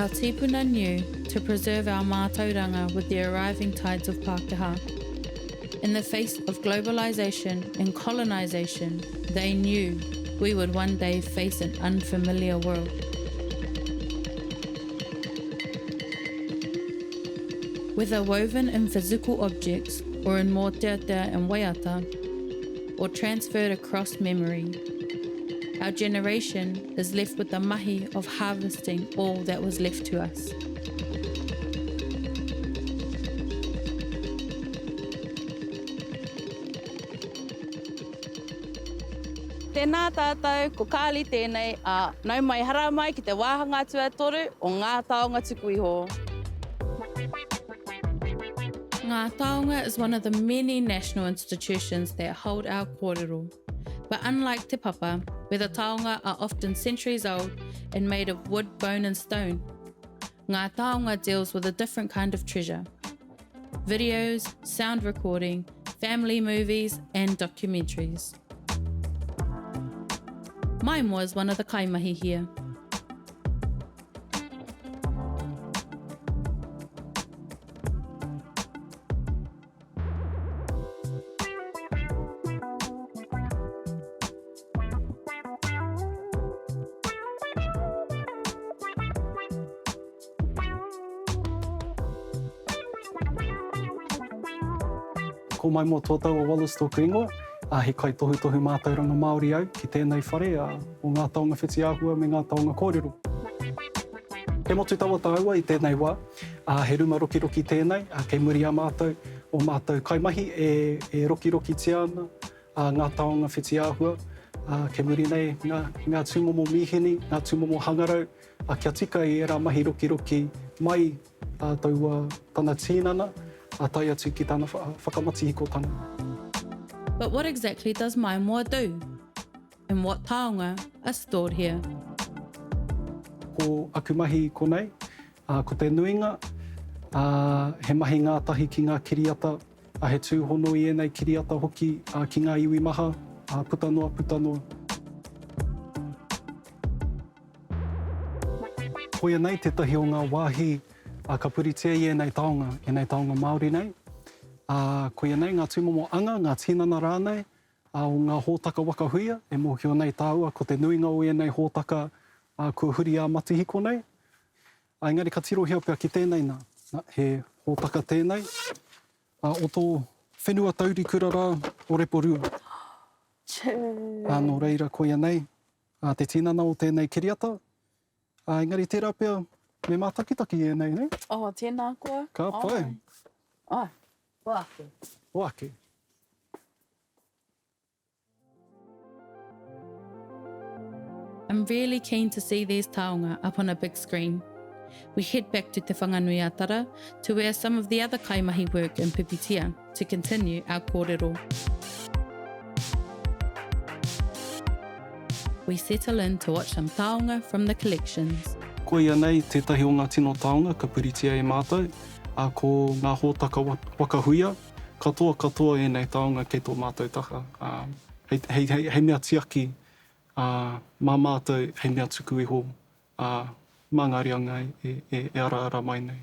Our tīpuna knew to preserve our mātauranga with the arriving tides of Pākehā. In the face of globalisation and colonisation, they knew we would one day face an unfamiliar world. Whether woven in physical objects or in mōteatea and waiata, or transferred across memory, our generation is left with the mahi of harvesting all that was left to us. Tēnā tātou, ko Carly tēnei, ā, nau mai hara mai ki te wāhanga tuatoru o Ngā Taonga Tuku Iho. Ngā Taonga is one of the many national institutions that hold our kōrero. But unlike Te Papa, where the taonga are often centuries old and made of wood, bone and stone, Ngā Taonga deals with a different kind of treasure. Videos, sound recording, family movies and documentaries. Maimoa is one of the kaimahi here. Ko Maimoa Tuatau o Wallace tōku ingoa, ā, he kaitohutohu mātauranga Māori au ki tēnei whare, ā, o Ngā Taonga Whitiāhua me Ngā Taonga Kōrero. He motu tawa tāua i tēnei wā, ā, he ruma rokiroki tēnei, ā, kei muri i a mātou, ō mātou kaimahi e, e rokirokitia ana, ā, ngā taonga whitiāhua, ā, kei muri nei ngā, ngā tūmomo mīhini, ngā tūmomo hangarau, ā, kia tika i ērā mahi rokiroki mai, ā, taua, tana tīnana, ā, tae atu ki tana whakamatihikotanga. But what exactly does Maimoa do? And what taonga are stored here? Ko aku mahi i konei, ā, ko te nuinga, ā, he mahi ngātahi ki ngā kiriata, ā, he tūhono i ēnei kiriata hoki, ā, ki ngā iwi maha, ā, puta noa, puta noa. Koia nei tētahi o ngā wāhi, ā, ka puritia i ēnei taonga, ēnei taonga Māori nei. Ā, koia nei ngā tūmomo anga, ngā tinana rānei, ā, o ngā hōtaka waka huia, e mōhio nei tāua ko te nuinga o ēnei hōtaka, ā, kua huri ā-matihiko nei. Ā, engari ka tirohia pea ki tēnei nā, nā, he hōtaka tēnei, ā, o tō whenua taurikura rā o Reporua. Ā, nō reira koia nei, ā, te tinana o tēnei kiriata, ā, engari tērā pea me mātakitaki ēnei, nē? Oh, tēnā koa. Ka pai. Āe. Hoake. Hoake. I'm really keen to see these taonga up on a big screen. We head back to Te Whanganui-a-Tara to where some of the other kaimahi work in Pipitea to continue our kōrero. We settle in to watch some taonga from the collections. Koia nei tētahi o ngā tino taonga ka puritia e mātou, ā, ko ngā hōtaka waka huia, Katoa, katoa ēnei taonga kei tō mātou taha, ā, hei, hei, hei, hei mea tiaki, ā, mā mātou hei mea tuku iho, ā, mā ngā reanga e, e, e araara mai nei.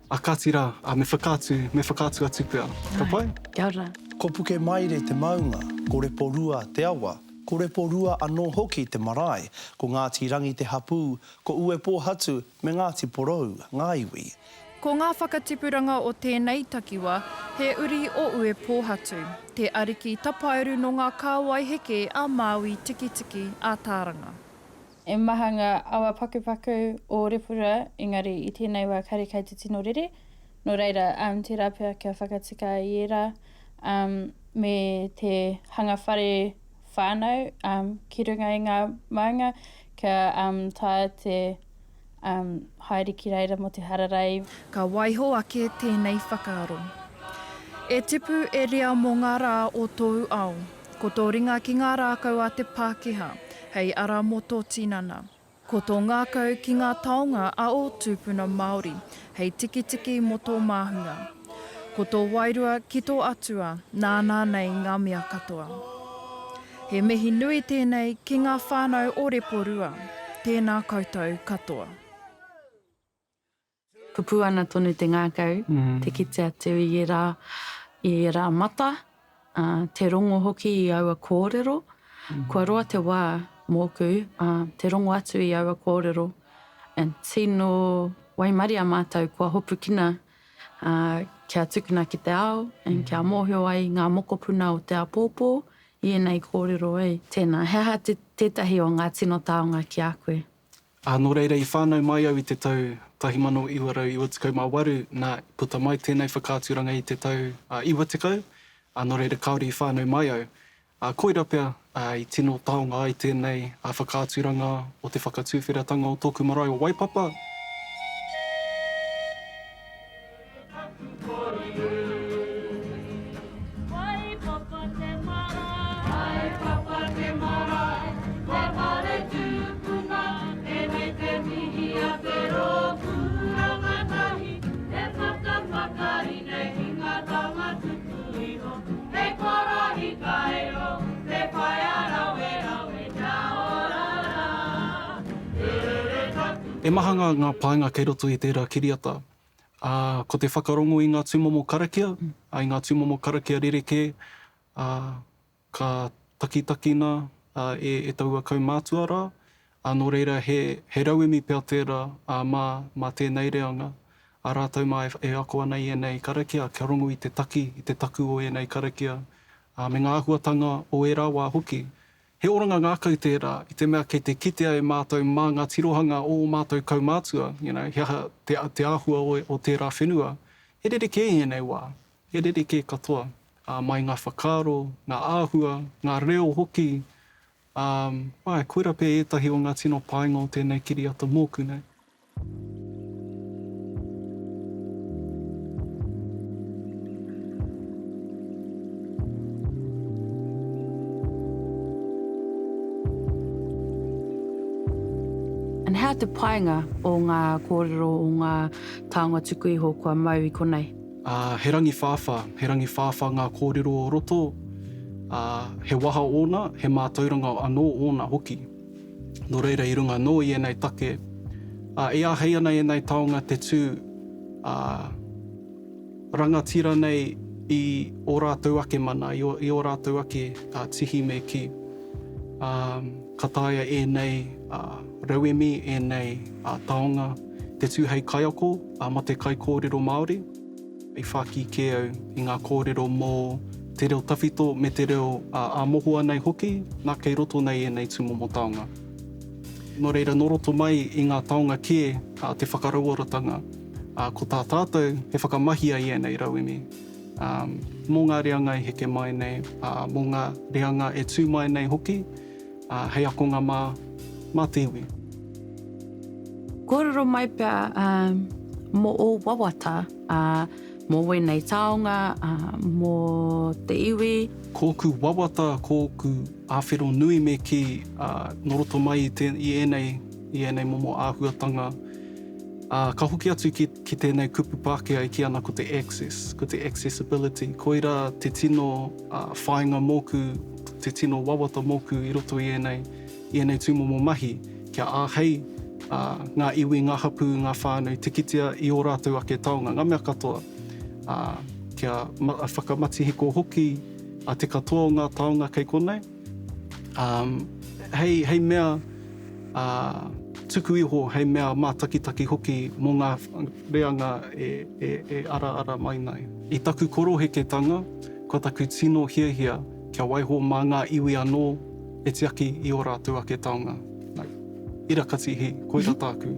Ā, kāti rā, ā, me whakaatu, me whakaatu atu pea. Ka pai? Kia ora. Ko Pukemaire te maunga, ko Reporua te awa, ko Reporua anō hoki te marae, ko Ngāti Rangi te hapū, ko Uepōhatu me Ngāti Porou ngā iwi. Ko ngā whakatipuranga o tēnei takiwa he uri o Uepōhatu, te ariki tapairu nō ngā kāwai heke a Māui Tikitiki a Tāranga. E maha ngā awa pakupaku o Reporua, engari i tēnei wā kare kei te tino rere, nō reira, tērā pea kia whakatika i ērā, me te hanga whare whānau ki runga i ngā maunga kia taea te haere ki reira mō te hararei. Ka waiho ake tēnei whakaaro. E tipu e rea mō ngā rā o tōu ao. Ko tō ringa ki ngā rākau a te Pākehā, hei ara mō tō tinana. Ko tō ngākau ki ngā taonga a ō tūpuna Māori, hei tikitiki mō tō māhunga. Ko tō wairua ki tō Atua, nāna nei ngā mea katoa. He mihi nui tēnei ki ngā whānau o Reporua. Tēnā koutou katoa. Pupū ana tonu te ngākau te kite atu i ērā, i ērā mata, ā, te rongo hoki i aua kōrero. Kua roa te wā mōku, ā, te rongo atu i aua kōrero. And tino waimaria mātou kua hopukina, ā, kia tukuna ki te ao, and kia mōhio ai ngā mokopuna o te āpōpō i ēnei kōrero, e. Tēnā, he aha te, tētahi o ngā tino taonga ki a koe? Ā, nō reira i whānau mai au i te tau 1998, nā, i puta mai tēnei whakaaturanga i te tau 90, ā, nō reira kāore i whānau mai au. Ā, koira pea, ā, i tino taonga ai tēnei whakaaturanga o te whakatuwheratanga o tōku marae o Waipapa. E maha ngā painga kei roto i tērā kiriata. Ā, ko te whakarongo i ngā tūmomo karakia, ā, i ngā tūmomo karakia rerekē, ā, ka takitakina, ā, e, e taua kaumātua rā, ā, nō reira he, he rauemi pea tērā, ā, mā, mā tēnei reanga, ā rātou mā e, e ako ana i ēnei karakia, kia rongo i te taki, i te taku o ēnei karakia, ā, me ngā āhuatanga o ērā wā hoki. He oranga ngākau tērā, i te mea kei te kitea e mātou mā ngā tirohanga o ō mātou kaumātua, you know, he aha te, te āhua o, o tērā whenua. He rerekē i ēnei wā, he rerekē katoa, ā, mai ngā whakaaro, ngā āhua, ngā reo hoki, ā, āe, koira pea ētahi o ngā tino painga o tēnei kiriata mōku nei. And hea te painga o ngā kōrero o ngā taonga tuku iho kua mau i konei? Ā, he rangiwhāwhā, he rangiwhāwhā ngā kōrero o roto, ā, he waha ōna, he mātauranga anō ōna hoki. Nō reira, i runga anō i ēnei take, ā, e āhei ana ēnei taonga te tū, ā, rangatira nei i ō rātou ake mana, i ō, i ō rātou ake, ā, tihi me kī. Ā, ka taea ēnei, ā, rauemi, ēnei, ā, taonga te tū hei kaiako, ā, ma te kaikōrero Māori. I whākī kē au i ngā kōrero mō te reo tawhito me te reo ā-mohoa nei hoki, nā kei roto nei ēnei tūmomo taonga. Nō reira, nō roto mai i ngā taonga kē a te whakarauoratanga, ā, ko tā tātou he whakamahia i ēnei rauemi, ā, mō ngā reanga e heke mai nei, ā, mō ngā reanga e tū mai nei hoki, ā, hei akonga mā, mā te iwi. Kōrero mai pea mō ō wawata, ā, mō wēnei taonga, ā, mō te iwi. Kōku wawata, kōku āwhero nui me kī, ā, nō roto mai i te, i ēnei, i ēnei momo āhuatanga, ā, ka hoki atu ki, ki tēnei kupu Pākehā e kī ana ko te access, ko te accessibility. Koirā te tino, ā, whāinga mōku, te tino wawata mōku i roto i ēnei, i ēnei tūmomo mahi, kia āhei ngā iwi, ngā hapū, ngā whānau te kitea i ō rātou ake taonga, ngā mea katoa, ā, kia whakamatihiko hoki te katoa o ngā taonga kei konei, ā, hei, hei mea tuku iho, hei mea mātakitaki hoki mō ngā reanga e, e, e ara ara mai nei. I taku koroheketanga, ko taku tino hiahia kia waiho mā ngā iwi anō e tiaki i ō rātou ake taonga. Like, irakati hi, koira tāku.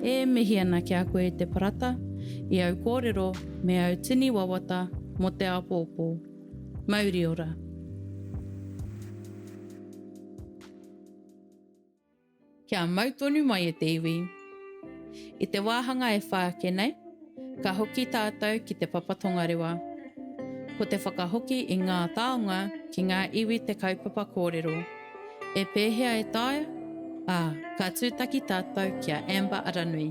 E mihi ana ki a koe e te Parata, i au kōrero me au tini wawata mō te āpōpō. Mauri ora. Kia mau tonu mai e te iwi. I te wāhanga e whā ake nei, ka hoki tātou ki Te Papa Tongarewa. Ko te whakahoki i ngā taonga ki ngā iwi te kaupapa kōrero. E pēhea e taea? Ā, ka tūtaki tātou ki a Amber Aranui.